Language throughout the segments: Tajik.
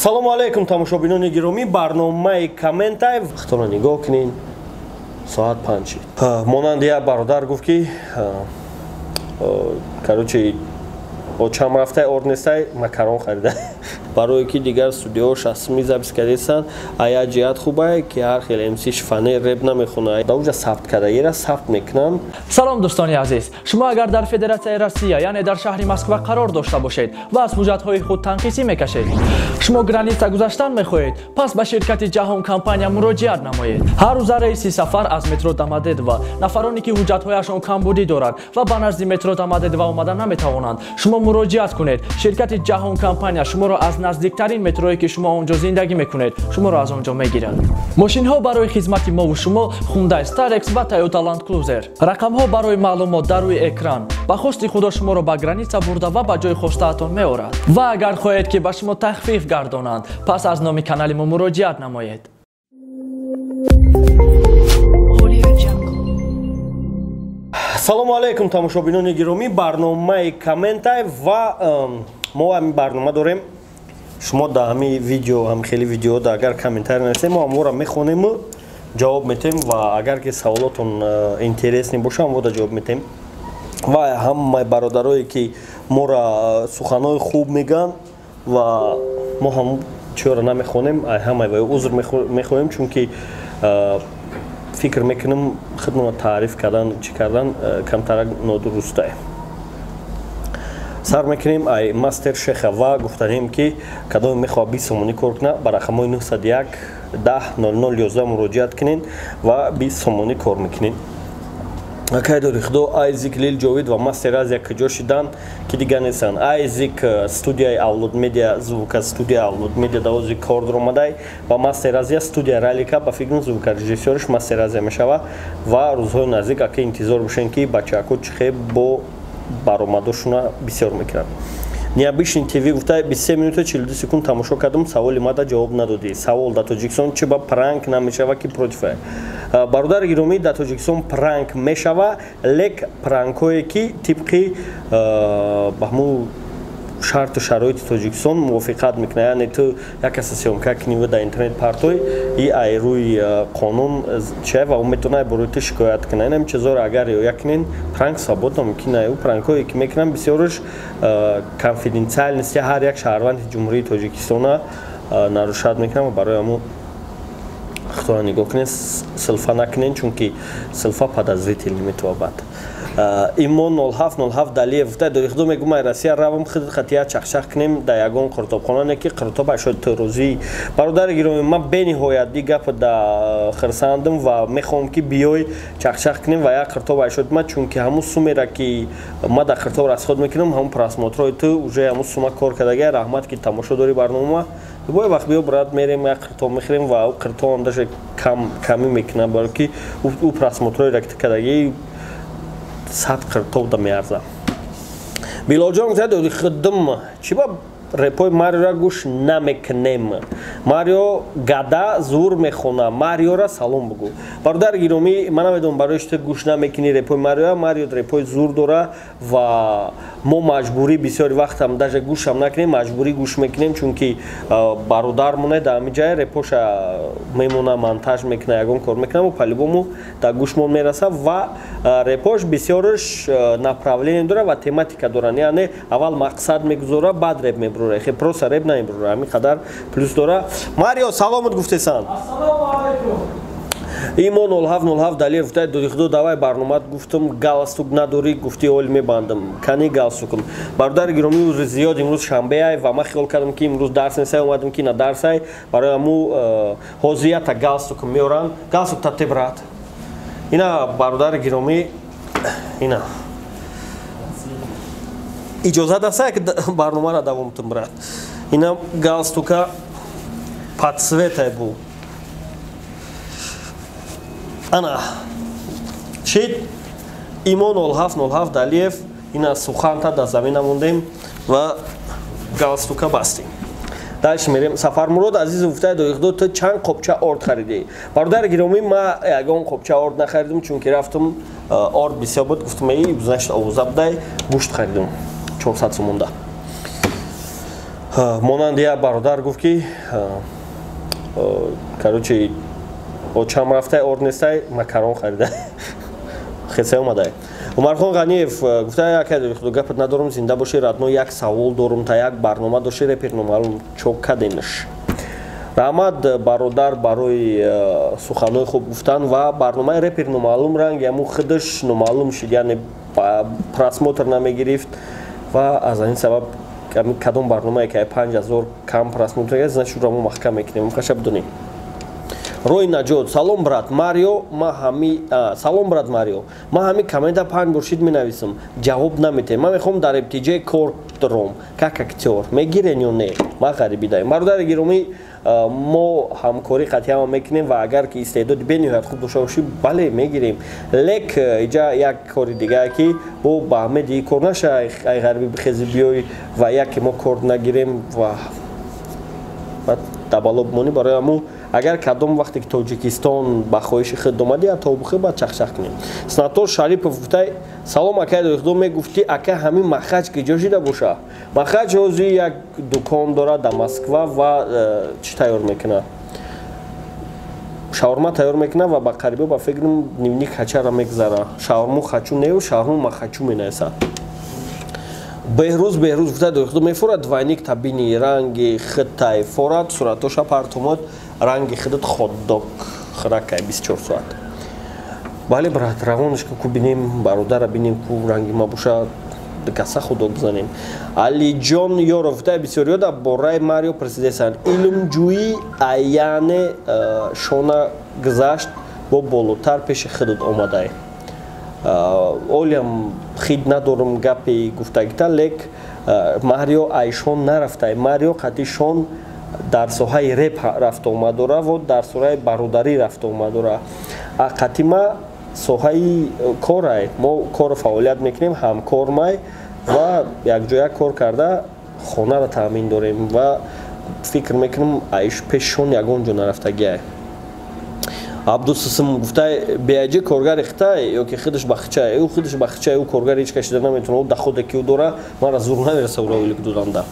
Ассалому алайкум, тамошобинони гиромӣ, барномаи Комментай. Вақтона нигоҳ кунин, соат 5. Монанди як бародар гуфт, ки короче, очам рафтай, орд нестай, макарон харида. Барое ки дигар студияҳо шастми запись кардестанд, а як ҷиҳат хубае, ки ҳар хел МС шифане реп намехонад. Да уҷа сабт карда, ера сабт мекунанд. Салом, дӯстони азиз! Шумо агар дар Федератсияи Россия, яъне дар шаҳри Москва қарор дошта бошед ва аз ҳуҷҷатҳои худ танқисӣ мекашед, шумо граница гузаштан мехоҳед, пас ба ширкати Ҷаҳон компания муроҷиат намоед. Ҳар рӯза рейси сафар аз метро Домодедово. Нафароне ки ҳуҷҷатҳояшон камбудӣ дорад ва ба назди метро Домодедово омада наметавонанд, шумо муроҷиат кунед. Ширкати Ҷаҳон компания шуморо аз наздиктарин метрое, ки шумо он ҷо зиндагӣ мекунед, шуморо аз он ҷо мегирад. Мошинҳо барои хизмати мову шумо: Хундай Старекс ва Тойота Ланд Крузер. Рақамҳо барои маълумот дар рӯи экран. Ба хости Худо шуморо ба граница бурда ва ба ҷои хостаатон меорад. Ва агар хоҳед, ки ба шумо тахфиф гардонанд, пас аз номи канали мо муроҷиат намоед. Audio Jungle. Ассалому алайкум, тамошобинони гиромӣ, барномаи Комментай ва мо ҳамин барнома дорем. Шумо дар ҳамин видео, ҳам хеле видеода агар комментарий нависем, мо ҳамвора мехонему ҷавоб метем ва агар ки саволотон интересный боша, ҳамвода ҷавоб метем. Ва ҳамаи бародарое, ки моро суханҳои хуб мегӯянд ва мо ҳам чиёро намехонем, ҳамаи ва узр мехоҳем, чунки фикр мекунам, худмонро таъриф кардан, чӣ кардан камтарак нодурустае. Сар мекунем ай Мастер Шеха ва гуфтанем, ки кадоме мехоҳад 20 сомонӣ кор кунад, ба рақамҳои 901 10 00 11 муроҷиат кунен ва 20 сомонӣ кор мекунен. Акай дори Худо, Айзик, Лил Ҷовид ва Мастер Азия куҷо шидан, ки дига нестанд? Айзик студияи Авлод Медиа, звука студия Авлод Медиа давози кор дуромадай ва Мастер Азия студия Ралика, ба фикрам, звукорежиссёрш Мастер Азия мешава. Ва рӯзҳои наздик, ака, интизор бошем, ки бачаҳако чихе бо баромадошуна бисёр мекунанд. Необычный ТВ гуфта: 23 минута 42 секунд тамошо кардам, саволи мада ҷавоб надодӣ. Савол: дар Тоҷикистон чӣ ба пранк намешава, ки против? Бародари гиромӣ, дар Тоҷикистон пранк мешава, лек пранкҳое, ки тибқи ба ҳамун шарту шароити Тоҷикистон мувофиқат мекунад. Яъне ту як каса съёмка кунӣ, дар интернет партой, и ай рӯи қонун чия ва ӯ метавонад борои ту шикоят кунад. Инам чизоро агар риоя кунен, пранк свободно мумкин. Ӯ пранкҳое, ки мекунанд, бисёрш конфиденциальности ҳар як шаҳрванди Ҷумҳурии Тоҷикистона нарушать мекунанд ва барои ҳамун худоро нигоҳ кунед, силфа накунед, чунки силфа подозрительный метавонад. Имон 0707 Далиев гуфта: дори Худо, мегӯм, ай Россия равам, худ хатия чахчах кунем дар ягон қуртобхона, не ки қуртоб ашод тӯрӯзӣ. Бародари гиромӣ, ман бениҳоят ди гап да хирсандам ва мехоҳам, ки биёй, чахчах кунем ва як қуртоб ашод ма, чунки ҳамун сумера, ки ма дар қуртоб расход мекунам, ҳамун просмотрҳои ту уже ҳамун сума кор кардагия. Раҳмат, ки тамошо дори барнома. Бой вақт биё, брат, мерем, як қиртоб мехӯрем ва ӯ қиртобам даже камӣ мекунам, баро ки ӯ просмотрҳоеро, ки ту кардагӣ, 100 қиртоб да меарза. Билолҷон гуфта: доди худум, чӣ ба репои Мариора гӯш намекунем? Марио гада зур мехона, Мариора салом бугӯ. Бародари гиромӣ, ман намедонам, барои чи ту гӯш намекунӣ репои Мариора. Марио репои зур дора ва мо маҷбурӣ бисёри вақтам даже гӯшам накунем, маҷбурӣ гӯш мекунем, чунки бародармоне дар ҳамин ҷай репоша мемона, монтаж мекуна, ягон кор мекунам, по-любому дар гӯшмон мераса. Ва репош бисёрш направление дора ва тематика доранд, яъне аввал мақсад мегузора, баъд реп мебурора, хе просто реп намебурора. Ҳамин қадар плюс дора. Марио, саломат гуфтесан. Ассалому алайкум. Имон 0707 Далиев гуфта: доди Худо, давай барномат. Гуфтам, галстук надорӣ, гуфти, ол мебандам. Кани галстукам? Бародари гиромӣ, узри зиёд, имрӯз шанбеай ва ман хиёл кардам, ки имрӯз дарс несай, омадам, ки на дарсай. Барои ҳаму ҳозията галстукам меоранд. Галстук тате, брат. Ина, бародари гиромӣ, ина иҷозат аст, ки барномаро давом тун, брат. Ина галстука под цветай бу. Ана шид. Имон 0707 Далиев, ина суханта дар замина мондем ва галстука бастем. Дальше мерем. Сафармурод Азизов гуфта: доихдо, ту чанд қопча орд харидӣ? Бародари гиромӣ, ма ягон қопча орд нахаридам, чунки рафтам, орд бисёр буд, гуфтам, эй, значит, овоза будай, гӯшт харидам 400 сомонда. Монанди як бародар гуфт, ки, короче, очам рафтай, ор нестай, макарон харида, хеса омадай. Умархон Ғаниев гуфта: «Яка худо, гапат надорум, зинда бошӣ, родной. Як савол дорум: та як барнома дошти, репер номаълум, чо каденш?» Раҳмат, бародар, барои суханҳои хуб гуфтан. Ва барномаи репер номаълум ранги ҳамун худаш номаълум шуд, яъне просмотр намегирифт. Ва аз ин сабаб кадом барномае ки 5000 кам просмотр гирифт, значит, ӯро мо маҳкам мекунем, хаша бидонем. Рои наҷот: «Салом, брат Марио, ма ҳами салом, брат Марио, ма ҳами коммента панҷ бор шид менависам, ҷавоб наметем. Ман мехоҳам дар РТЖ кор дором, как актёр, мегирен ё не? Ма ғарибӣ даем». Бародари гиромӣ, мо ҳамкорӣ қатъиян мекунем ва агар ки истеъдоди бениҳоят хуб дошта бошӣ, бале, мегирем. Лек иҷа як кори дигае, ки бо ба ҳамеди кор наша, ай ғарибӣ бихези биёй ва яке мо кор нагирем ва дабало бимонӣ. Барои ҳамун, агар кадом вақте ки Тоҷикистон ба хоҳиши худ омадӣ, тобухи баъд чахчах кунем. Снатор Шарипов гуфтай: «Салом, акай Доихдо, мегуфтӣ, ака, ҳамин Махач ки ҷо шида боша?» Махач ҳозир як дукон дорад дар Москва ва чӣ тайёр мекунад? Шаурма тайёр мекунад ва ба қарибо, ба фикрам, дневник хачара мегзара. Шаурму хачу неу, шаурму махачу менависад. Беҳрӯз Беҳрӯз гуфта: «Доихдо, мефорад двойник табини ранги хитай форад, суратоша партомад, ранги худат хотдог хӯракай 24 соат». Бале, брат, равонаш ку, бинем, бародара бинем, ку ранги ма боша, каса худо бизанем. Алиҷон Ёров гуфта: «Бисёриё дар бораи Марио пурсидесанд, илмҷӯӣ аяне шона гузашт, бо болотар пеши худат омадай». Олиам хид надорум гапи гуфтагита, лек Марио айшон нарафтай. Марио қатишон дар соҳаи реп рафта омад дора ва дар соҳаи бародарӣ рафта омад дора. Қатима соҳаи корай, мо кору фаъолият мекунем, ҳамкормай ва якҷоя кор карда хонаро таъмин дорем. Ва фикр мекунам, айш пешшон ягон ҷо нарафтагиай. Абдусисм гуфтай: «Биаҷи коргари хитай ё ки худаш бахчай?» Ӯ худаш бахчай, ӯ коргари ҳеҷ кас шида наметавонад. Ӯ доходе ки ӯ дора, мара зур намереса ӯро ойлик доданда.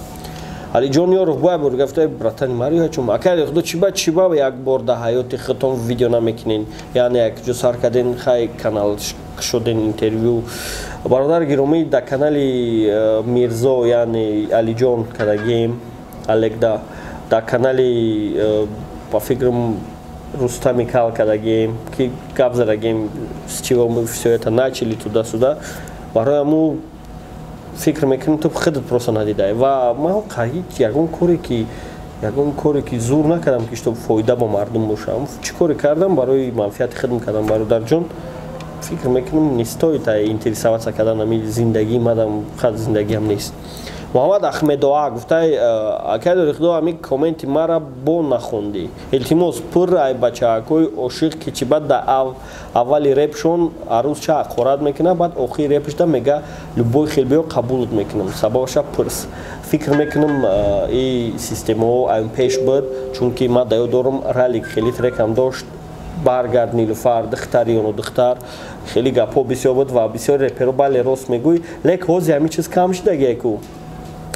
Алиҷон Ёров бо бор гуфтай: «Братани Марио, чум акай худо, чиба чиба як бор дар ҳаёти худтон видео намекунен, яъне як ҷо сар карден, хай канал шуден, интервю?» Бародари гиромӣ, дар канали Мирзо, яъне Алиҷон, кардагием, Алегда, дар канали ба фикрам, Рустами Кал кардагием, ки гап задагием, с чего мы все это начали, туда-сюда. Барои ҳамун фикр мекунем, ту худат просто надидай. Ва ман ягон коре ки зур накардам, ки чтоб фоида ба мардум бошам. Чӣ коре кардам, барои манфиати худам кардам, бародарҷон. Фикр мекунам, не стоит интересоваться кардан ами зиндагии мадам, хад зиндагиам нест. Муҳаммад Ахмедоа гуфтай: «Акай Дорихудо, ами комменти мара бо нахондӣ. Илтимос, пур ай бачаакҳои ошиқ, ки чиба да аввали репшон арӯзча ҳақорат мекунад, баъд охири репшда мега: любой хел биё, қабулат мекунам. Сабабаша пурс». Фикр мекунам, и системаҳо ай пеш буд, чунки ман да ёд дорам, ралик хеле трекам дошт, «Баргард, Нилуфар, духтари ёну духтар», хеле гапҳо бисёр буд ва бисёр реперо. Бале, рост мегӯй, лек ҳозир ҳамин чиз кам шудагиеку.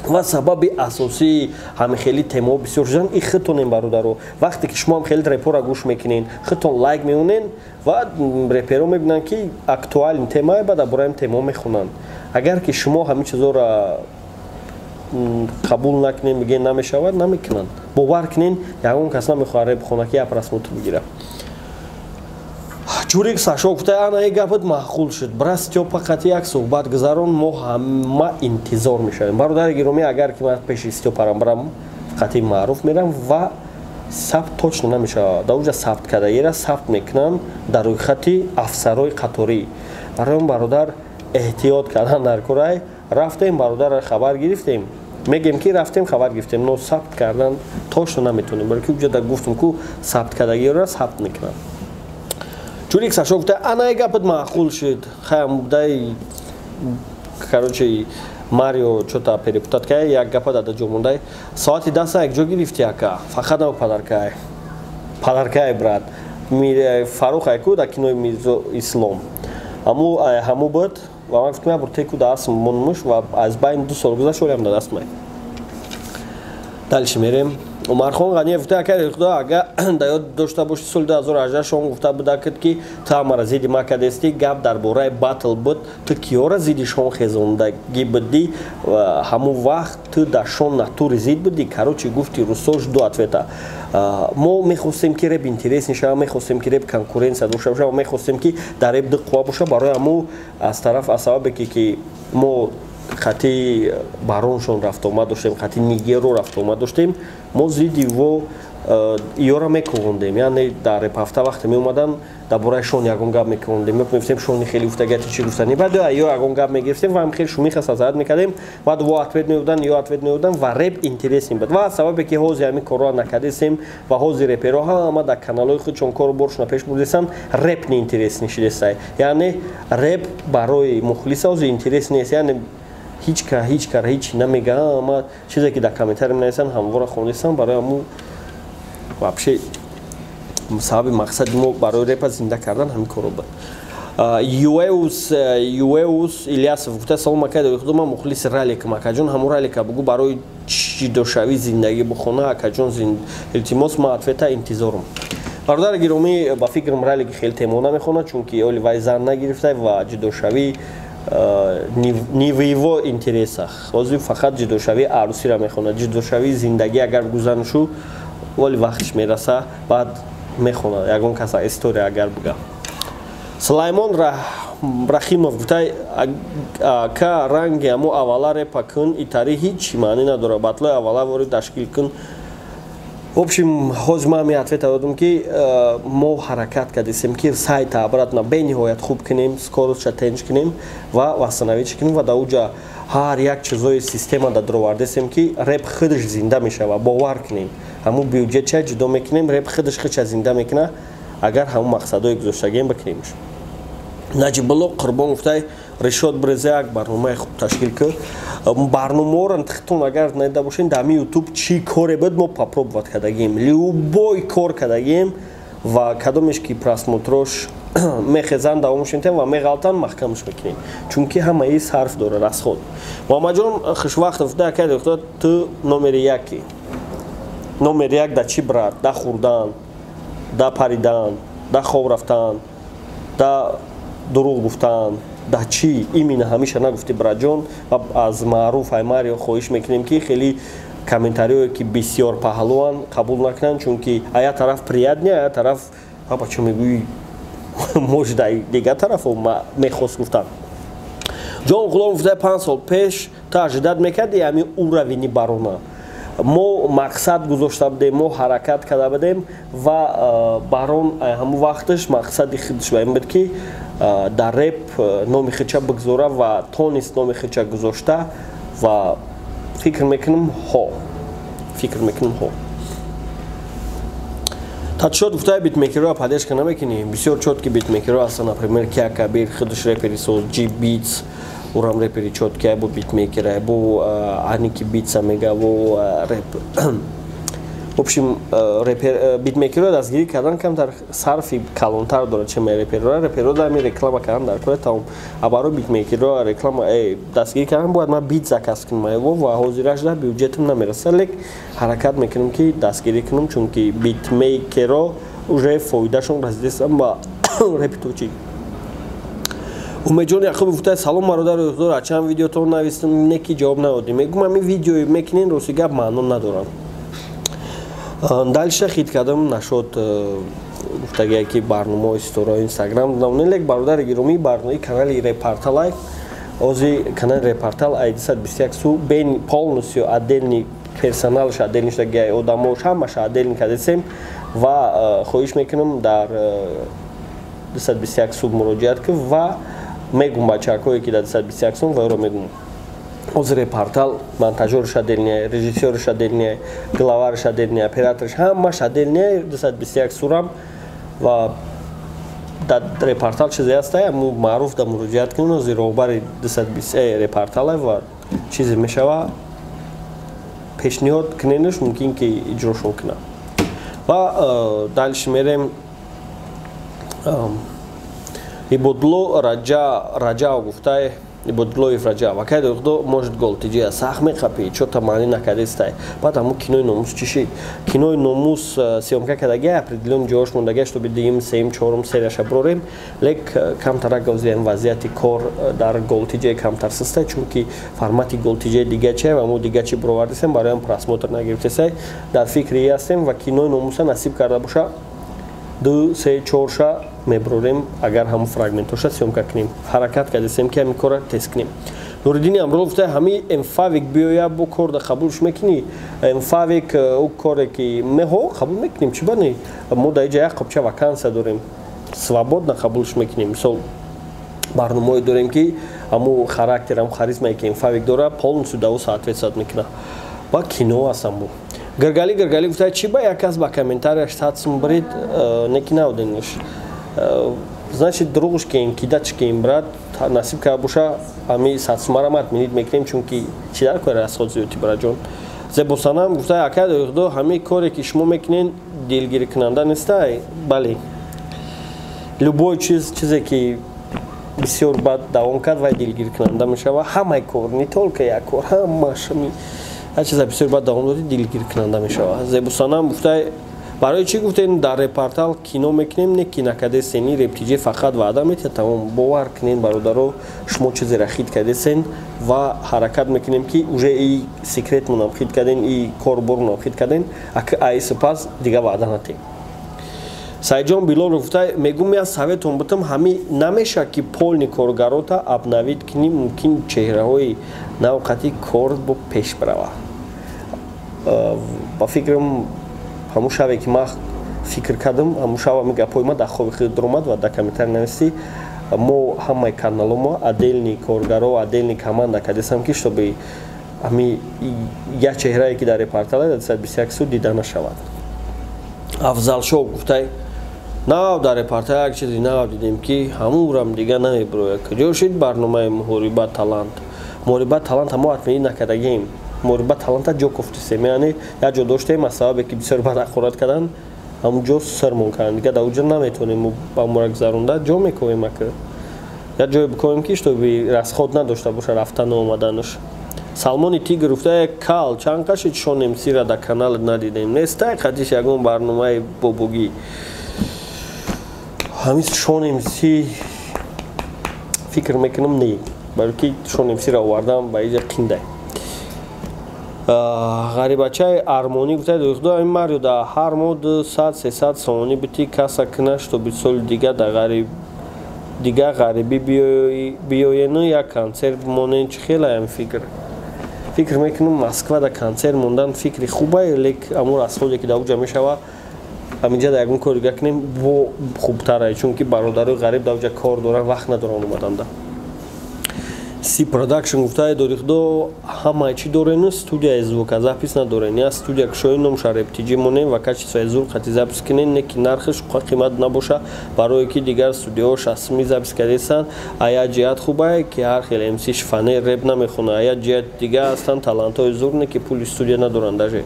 Ва сабаби асосии ҳамин хели темаҳо бисёр шудан и худтонем, бародаро. Вақте ки шумо ҳам хеле репора гӯш мекунен, худтон лайк меонен ва реперо мебинанд, ки актуальный темае, баъд дар бораи темаҳо мехонанд. Агар ки шумо ҳамин чизоро қабул накунен, бигӯен намешавад, намекунанд. Бовар кунен, ягон кас намехоҳад реп хона, ки як просмотр бигирад. Чурик Сашо гуфта: «Ана, и гапат маъқул шуд. Брат, Стёпа қати як суҳбат гузарон, мо ҳама интизор мешавем». Бародари гиромӣ, агар ки ман пеши Стёпарам барам, қати маъруф мерам ва сабт точно намешавад. Дар уҷа сабт кардагиро сабт мекунанд дар рӯйхати афсарои қаторӣ. Барои он, бародар, эҳтиёт кардан дар курай. Рафтем, бародарро хабар гирифтем, мегем, ки рафтем, хабар гирифтем, но сабт кардан точно наметонем, балки уҷа да гуфтум ку, сабт кардагиро сабт мекунанд. Чурик Сашо гуфта: «Ана, гапат маъқул шуд». Хаямдай, короче, Марио чота перепутать кай, як гапа дада ҷо мондай. Соати даста якҷо гирифти, ака, фақат нав подаркай, подаркай, брат. Фарух айку дар кинои Мирзо Ислом ҳаму ҳаму буд. Ва ман гуфтам, як бор теку даст монмуш ва аз байни 2 сол гузашт, олиам да даст май. Дальше мерем. Умархон Ғаниев гуфта: «Акаи худо, ага да ёд дошта боши, соли 2018 шон гуфта буда, ки ту ҳамара зидди ма кардести. Гап дар бораи батл буд. Ту киёра зидди шон хезондагӣ будӣ ҳамун вақт? Ту дар шон натури зид будӣ?» Короче, гуфти русош ду ответа. Мо мехостем, ки реп интересный шава, мехостем, ки реп конкуренция дошта боша, мехостем, ки дар реп ду қувва боша. Барои ҳамун аз тараф, аз сабабе ки мо хати бароншон рафтуомад доштем, хати нигеро рафтуомад доштем, мо зидди во ёра мекуғондем. Яъне дар репҳафта вақте меомадан, дар бораи шон ягон гап мекуғондем, мегуфтем, шони хеле гуфтагати чӣ гуфтани. Баъд ё ягон гап мегирифтем ва хеле шумиха сазарат мекардем. Баъд во ответ меодан, ё ответ меодан ва реп интересный буд. Ва сабабе ки ҳозир ҳамин корро накардесем ва ҳозир реперо ҳама дар каналҳои худшон кору боршона пеш бурдесанд, реп неинтересный шидесай. Яъне реп барои мухлиса ҳозир интерес нест. Яъне ҳеҷ ка ҳеҷ кара ҳеҷ намега. Ама чизе ки дар комментарий менависанд, ҳамвора хондесам. Барои ҳамун вообще сабаби мақсади мо барои репа зинда кардан ҳамин корро буд. Юэус Ильясов гуфта: «Салом, акай худо, ман мухлиси раликам. Акаҷон, ҳамун ралика бугӯ, барои ҷидошавӣ зиндагӣ бухона. Акаҷон, илтимос, ман ответа интизорум». Бародари гиромӣ, ба фикрам, ралики хеле темо намехонад, чунки оли вай зан нагирифта ва ҷидошавӣ не в его интересах. Ҳозир фақат ҷидошавии арӯсиро мехонад. Ҷидошавии зиндагӣ агар гузанишу, вале вақтиш мераса, баъд мехонад ягон каса история агар буга. Сулаймон Рахимов гуфта: «Ка ранги ҳамо аввала репа кун, итари ҳеҷ маънӣ надорад. Батлои аввала ворид ташкил кун». В общем, ҳозир ман ҳамин ответа додам, ки мо ҳаракат кардесем, ки сайта обратно бениҳоят хуб кунем, скоростша тенҷ кунем ва восстановить кунем ва дар уҷа ҳар як чизои система да дуровардесем, ки реп худаш зинда мешава. Бовар кунем, ҳамун бюҷетча ҷудо мекунем, реп худаш худша зинда мекуна, агар ҳамун мақсадҳое гузоштагием бикунемш. Наҷибулло Қурбон гуфтай: «Решод, брезе як барномаи хуб ташкил кӯ». Барномаҳоро хитон агар надида бошед, дар ҳамин Ютуб чӣ коре буд, мо попробовать кардагием, любой кор кардагием ва кадомеш ки просмотрош мехезанд, давомш метиҳем ва меғалтанд, маҳкамаш мекунем, чунки ҳамаи сарф дорад, расход. Муҳаммадҷон Хушвақтов: «Да акай, ту номери яки». Номери як да чӣ, брат? Да хӯрдан, да паридан, да хоб рафтан, да дурӯғ гуфтан, да чӣ именно? Ҳамеша нагуфтӣ, братҷон. Ва аз Маъруф Аймарио хоҳиш мекунем, ки хеле комментариое ки бисёр паҳлӯанд, қабул накунанд, чунки а як тараф приятный, а як тараф аба чо мегӯӣ, может, дигар тарафо мехост гуфтан. Ҷон Ғулом гуфта: «5 сол пеш ту ожидать мекарди ҳамин уровени барона?» Мо мақсад гузошта будем, мо ҳаракат карда будем ва барон ҳамун вақташ мақсади худаш ба ин буд, ки дар реп номи худша бигзора ва тонист номи худша гузошта ва фикр мекунам ҳо, фикр мекунам ҳо. Тадшод гуфта: «Битмекерро поддержка намекунӣ?» Бисёр чёткий битмекерро ҳастанд, например, Кия Кабир, худаш репери соз, Ҷи Битс, урам репери чёткий, бо битмекера, бо аники битса мега, во реп. В общем, битмекерро дастгирӣ кардан камтар сарфи калонтар дорад, чем реперро. Реперро дар реклама кардан дар кора тамом, а барои битмекерро реклама дастгирӣ кардан бояд ман бит заказ кунам ва ҳозираш дар бюҷетам намераса, лек ҳаракат мекунам, ки дастгирӣ кунам, чунки битмейкерро уже фоидашон расидастам ба репи тоҷик. Умедҷон Яқубов гуфта: «Салом, бародари худо, чанд видеотон навистам, не ки ҷавоб надодем. Мегум, ҳамин видеое мекунен, рости гап, маъно надорам. Дальше хит кардам нашод». Гуфтагия, ки барномаҳои ситораи Инстаграм додам, лек, бародари гиромӣ, барномаи канали Репорталай, ози канали Репортал ай 221 су бен полностью отдельный персоналш, отдельный шудагиай, одамош ҳамаша отдельный кардесем ва хоҳиш мекунам, дар 221 суб муроҷиат кун ва мегум бачакҳое ки дар 221 сум вайро мегум. Ҳозир Репортал монтажёрш отдельный, режиссёрш отдельный, главарш отдельный, операторш, ҳамаш отдельный. 221 сурам ва дар Репортал чизе ҳастай, аму Маъруф да муроҷиат кунем, ҳозир роҳбари 220 Репортала ва чизе мешава, пешниҳод куненаш, мумкин ки иҷрошон кунад. Ва дальше мерем. Ибодло Раҷао гуфтай Ибодуллоев Раҷаб: «Акай Дорихдо, может, Голтиҷия сахт меқапӣ, чота маънӣ накардестай?» Баъд ҳамун «Кинои номус» чӣ шид? «Кинои номус» съёмка кардагия, определённый ҷош мондагия, чтобы дуюм, сеюм, чорум серияша бирорем, лек камтарак озиам вазъияти кор дар Голтиҷа камтар систай, чунки формати Голтиҷаи дига чия ва мо дига чӣ бировардесем, бароям просмотр нагирифтесай. Дар фикри ҳастем ва «Кинои номуса» насиб карда боша, ду, се, чорша мебурорем, агар ҳамун фрагментоша съёмка кунем. Ҳаракат кардесем, ки ҳамин корра тез кунем. Нуриддини Амрулов гуфта: «Ҳами Эмфавик биёя, бо корда қабулш мекунӣ?» Эмфавик ӯ коре ки меҳо қабул мекунем, чӣ бани? Мо дар иҷа як қопча вакансия дорем, свободно қабулш мекунем. Мисол, барномаое дорем, ки ҳамун характер, ҳамун харизмае ки Эмфавик дора, полностью да ӯ соответствовать мекунад ва кино аст ҳаму. Гиргали Гиргали гуфта: «Чӣ ба як кас ба комментарияш 100 сум бирид, неки навдениш? Значит, дурӯғш кем, кидач кем, брат. Насиб карда боша, ҳами 100 сумара отменить мекунем, чунки чӣ дар кори расход зиёдти, браҷон?» Зебосанам гуфта: «Акай Доихдо, ҳами коре ки шумо мекунен, дилгирикунанда нестай?» Бале, любой чиз, чизе ки бисёр бад давом кард, вай дилгиркунанда мешава. Ҳамаи кор, не только як кор, ҳамаш ҳар чиза бисёр бад давом додӣ, дилгиркунанда мешава. Зебосанам гуфта: «Барои чӣ гуфтем, дар Репортал кино мекунем, не ки накардесен? И Рептиҷе фақат ваъда метиҳад, тамом.» Бовар кунен, бародаро, шумо чизеро хит кардесен ва ҳаракат мекунем, ки уже и секретмонам хит карден, и корбормонам хит карден, аи сипас дига ваъда натем. Сайҷон Билолов гуфта: «Мегум, я советон бутам, ҳами намеша ки полный коргарота обновить кунӣ, мумкин чеҳраҳои навқати кор бо пеш барава.» Ба фикрам, ҳамун шабе ки ман фикр кардам, ҳамун шаб ҳами гапҳои ман дар хоби худ дуромад ва дар комментарий нависӣ. Мо ҳамаи каналомо отдельный коргаро, отдельный команда кардесам, ки чтобы ҳами як чеҳрае ки дар Репортала дар 121 суд дида нашавад. Афзалшоҳ гуфтай: «Нав дар Репортал як чизи нав дидем, ки ҳамурам дига намебирояд. Куҷо шид барномаи Муҳориба талант?» Муҳориба талант ҳамо отменить накардагием. Муҳориба таланта ҷо кофтисем, яъне як ҷо доштем, аз сабабе ки бисёр бад ҳақорат кардан, ҳамун ҷо сирмон кардан, дига дар уҷа наметавонем ба мура гузаронда. Ҷо мековем, ака, як ҷое бикобем, ки чтобы расход надошта боша рафтану омаданаш. Салмони Тигр гуфта: «Кал чанд қашид, Шонем сира дар каналат надидем, нестай қатиш ягон барномаи бобогӣ?» Ҳамин Шонем Си, фикр мекунам, не, барои ки Шонем Сира овардам ба иҷа қиндай. Ғарибачаи Армонӣ гуфта: «Духтур, ин Марио да ҳар моҳ 200-300 сомонӣ бити каса кина, чтобы соли дига да ғариб дига ғарибӣ биёену як консерт бимонен. Чӣ хелаям фикр?» Фикр мекунам, Москва да консерт мондан фикри хубае, лек амун расходе ки дар уҷа мешава, ҳаминҷа да ягон кори дига кунем, бо хубтарае, чунки бародарои ғариб дар уҷа кор доранд, вақт надоранд омаданда. Си Продакшн гуфтаи: «Дорихудо, ҳамаи чӣ дорену студияи звукозапись надорен. Я студия кушои, номша Рептиҷи монем ва качествои звук қати запись кунен, не ки нархаш қимат набоша, барое ки дигар студияҳо 60 сумӣ запись кардесанд. А як ҷиҳат хубае, ки ҳар хел МС шифане реп намехона, а як ҷиҳат дига ҳастанд талантҳои зур, не ки пули студия надоранд даже.»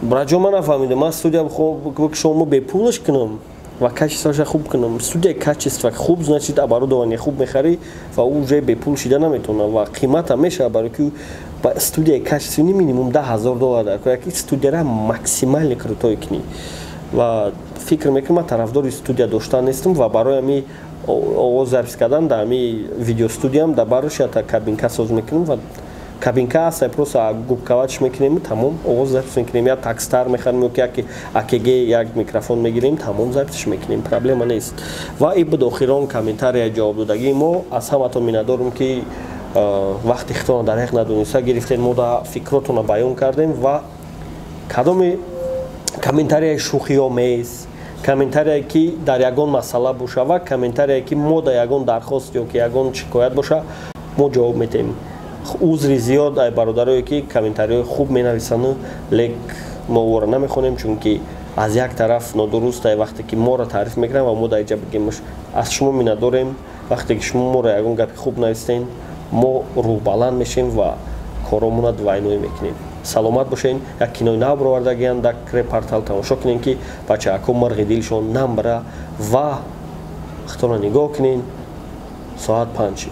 Браҷо, ман нафаҳмидам. Ман студия бикушомо, бепулаш кунам ва качествоша хуб кунам. Студия качество хуб, значит, оборудование хуб мехарӣ ва уже бепул шида наметавонад ва қимата мешавад, барои ки студияи качественный минимум 10 000 доллар дар яки студияра максимально крутой кунӣ. Ва фикр мекунам, ман тарафдори студия доштан нестам ва барои ҳами овоз запись кардан дар ҳами видеостудиям дар барош ята кабинка соз мекунам ва кабинка аст, просто губкаватш мекунем, тамом, овоз запись мекунем. Я Takstar мехарем ё ки АКГ як микрофон мегирем, тамом, записш мекунем, проблема нест. Ва и буд охирон комментария ҷавоб додагии мо. Аз ҳаматон миннатдорум, ки вақти хитона дар ҳақ надониста гирифтед, мо да фикротона баён кардем. Ва кадоми комментарияи шӯхиомез, комментарие ки дар ягон масъала боша ва комментарие ки мо дар ягон дархост ё ки ягон шикоят боша, мо ҷавоб метаҳем. Узри зиёд ай бародарое ки комментариҳои хуб менависанду, лек мо ора намехонем, чунки аз як тараф нодуруст ай, вақте ки моро таъриф мекунам ва мо дар иҷа бигемш. Аз шумо миннатдорем. Вақте ки шумо моро ягон гапи хуб навистен, мо рӯҳбаланд мешем ва коромона двойной мекунем. Саломат бошен. Як кинои нав баровардагиян дар Репортал, тамошо кунем, ки бачаако мирғи дилшон намбара, ва хитона нигоҳ кунен. Соат 5 шид.